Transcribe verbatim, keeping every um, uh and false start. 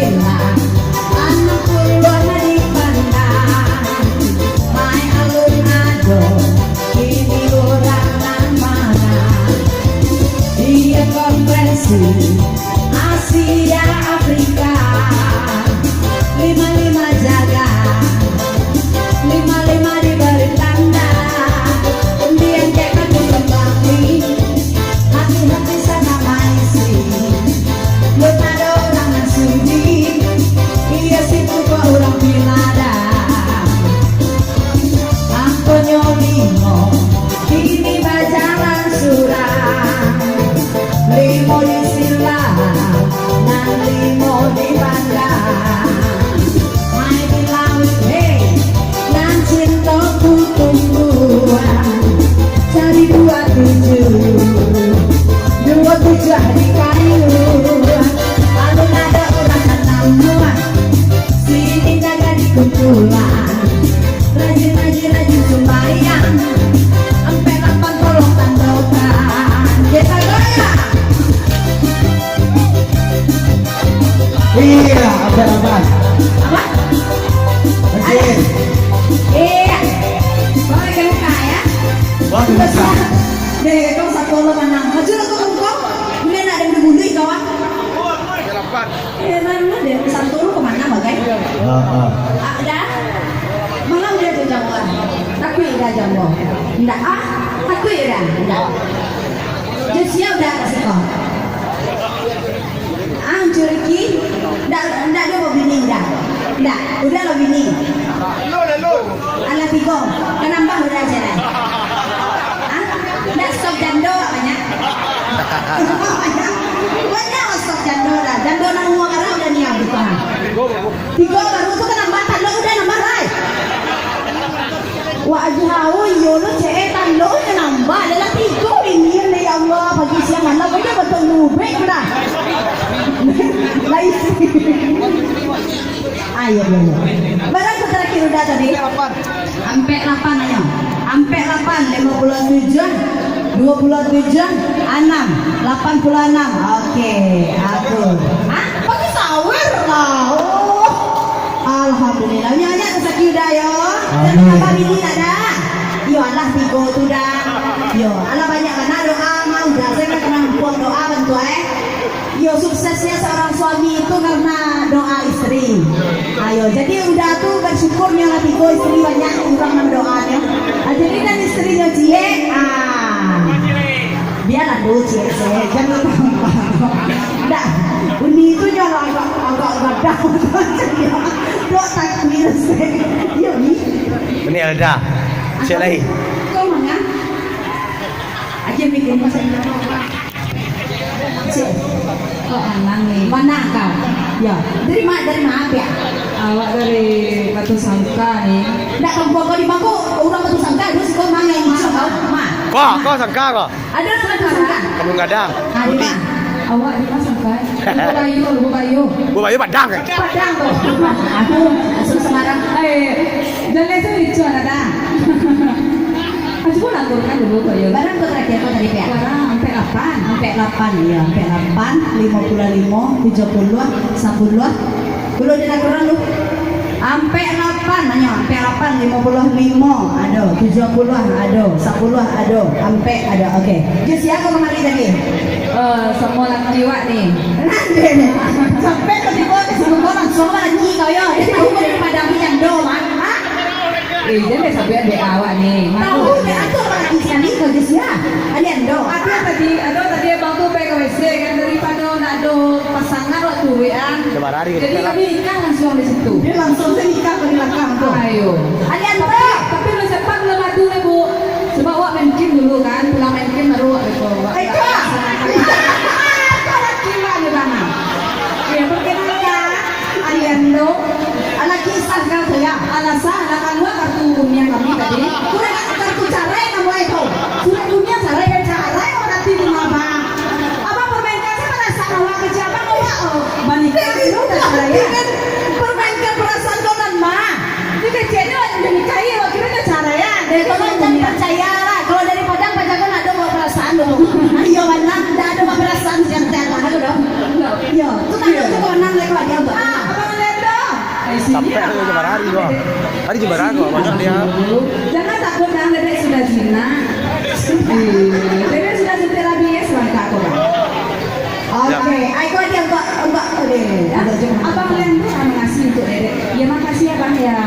Anak puluah di Padang, main alun ado, kini urang nan marah. Iyo konferensi Asia Afrika, lima-lima jaga, lima-lima dibari tanda, diangkek batu kembali, hati-hati sana maisi. Lun ado urang nan sudi, iyo situ ko urang piladang. Angkonyo limo, kini bajalan surang. Limo di silang, nan limo di pandang. Main di lauik, hei, nan cinto ku tumbuah. Cari dua tujuh, dua tujuah di kayu. Alun ado urang nan namuah, sini jaga di kumpulan. Rajin, rajin, rajin sumbayang. Ampek lapan tolong tandokan. Kita goyang. Iya, ampek lapan. Apa? Oke. Iya. Bawa ke muka, ya. Bawa ke muka. Deh, kau satu lo manang. Maju lah kau ke muka. Ini nak ada bulu-bulu kau, ah. Ampek lapan. Heran lah deh, Santoro kemana bagai? Ah, ah. Ah, dah. Malah udah tu jauh lah. Takut udah jauh. Ndak ah, takut udah. Ndak. Josia udah kasih kau. Ah, curiki. Ndak, ndak dia mau bini udah. Ndak, udah lo bini. Alah tigo, kanambah udah aja lah. Hah? Dah stok jando banyak. Banyak stok jando dah. Jando nang umua barang udah nian gitu, ha. Tigo baru tu kanambah, talo udah nambah, Rai. Wah, aji hau, iyo lo, cek, eh, talo udah nambah. Dah lah tigo ini, ya Allah, pagi, siang, malam, udah betul lubek dah. Lain. Ayo, ayo, ayo. Barang tu terakhir udah tadi. Ampek lapan ayo. Ampek lapan, limo puluah tujuah, duo puluah tujuah, anam, lapan puluah anam. Oke, aku. Hah? Pakai sawer lah. Oh. Alhamdulillah. Nyo aja tu sakit udah yo. Amin. Jangan tambah bini nak dah. Yo alah tigo tu dah. Yo, alah banyak bana doa mah udah. Saya kan kena buang doa bantu eh. Yo, suksesnya seorang suami itu karena doa istri. Ayo, jadi udah tu bersyukur nyo lah tigo istri banyak urang nan doa nyo. Ah, jadi nan istri nyo ciek, ah, biarlah dulu ciek se, jangan tambah. Ndak, uni itu nyo lah agak, agak gadah. Dok takbir se. Yo, ni. Ini Elda. Ciek lai. Kau mana? Aja bikin pasal ini. Cik. Oh, alang ni. Mana kau? Ya. Dari ma-, dari mana, Piak? Awak dari Batu Sangka ni. Ndak kampung kau di Bangkok, urang Batu Sangka, terus kau mangai ma kau? Ma. Kau, kau Sangka kau? Ada Batu Sangka. Kampung Gadang. Ah, di ma? Awak di ma Sangka? Lubuk Bayu, Lubuk Bayu. Lubuk Bayu Padang, eh? Padang tu. Aku masuk Semarang. Eh, jangan itu, itu ada dah. Ah, cuba lah turunkan dulu, Kak, yo. Barang tu terakhir tu tadi, Piak? Barang ampek lapan. Ampek lapan, iyo, ampek lapan, limo puluah limo, tujuah puluah, sapuluah. Dulu dia nak kurang tu. Ampek lapan, nanyo, ampek lapan, limo puluah limo, ado, tujuah puluah, ado, sapuluah, ado, ampek, ado, oke. Jo sia kamari tadi? Eh, samo laki wak ni. Sampai katigo, katigo langsung laki kau, yo. Dia tahu kau dari Padang ni, jando, mah. Hah? Eh, jan sabuik dek awak ni. Tahu dek atu lagi sakali kau jo sia. Aliando. Ado tadi, ado tadi abang tu pai ka W C kan, daripado ndak ado pasangan waktu W A. Jadi kami nikah langsung di situ. Dia langsung saja nikah di belakang tu. Ayo. Aliando. Tapi, tapi belum sempat, belum ado ni, Bu. Sebab awak main game dulu kan, pulang main game baru awak beko. Awak Eh, kau. Kau laki wak ni, Bang. Ya, perkenalkan, Aliando. Alah kisah kau tu, ya? Alah sah, lah kalua kartu kuning kami tadi. Surat kartu carai kamu itu. Surat kuning carai, ya, carai, oh, nanti di rumah abang. Abang permainkan saya perasaan awak kecil abang, awak, oh, menikah dulu, udah cerai, ya? Permainkan perasaan kau nan mah. Ini kecilnya udah nikahi, awak kira udah cerai, ya? Eh, tolong jangan percaya lah. Kalau dari Padang, Padang kan ada bawa perasaan dulu. Ayo, mana? Ndak ada bawa perasaan, jangan percaya lah, aku dong. Yo, tu tanya tu kawan Tenang, Dek, kok dia untuk Ah, Abang Leto. Capek tu, je barari kok. Hari je barari kok, banyak dia. Jangan takut, Bang, Dedek sudah jinak. Iya, Dedek sudah suntik rabies, langkah kok, Bang. Oke, ai, kok dia, Bang, Bang, oh, deh, ada je. Abang Leto, terima kasih untuk Dedek. Ya, makasih ya, Bang, ya.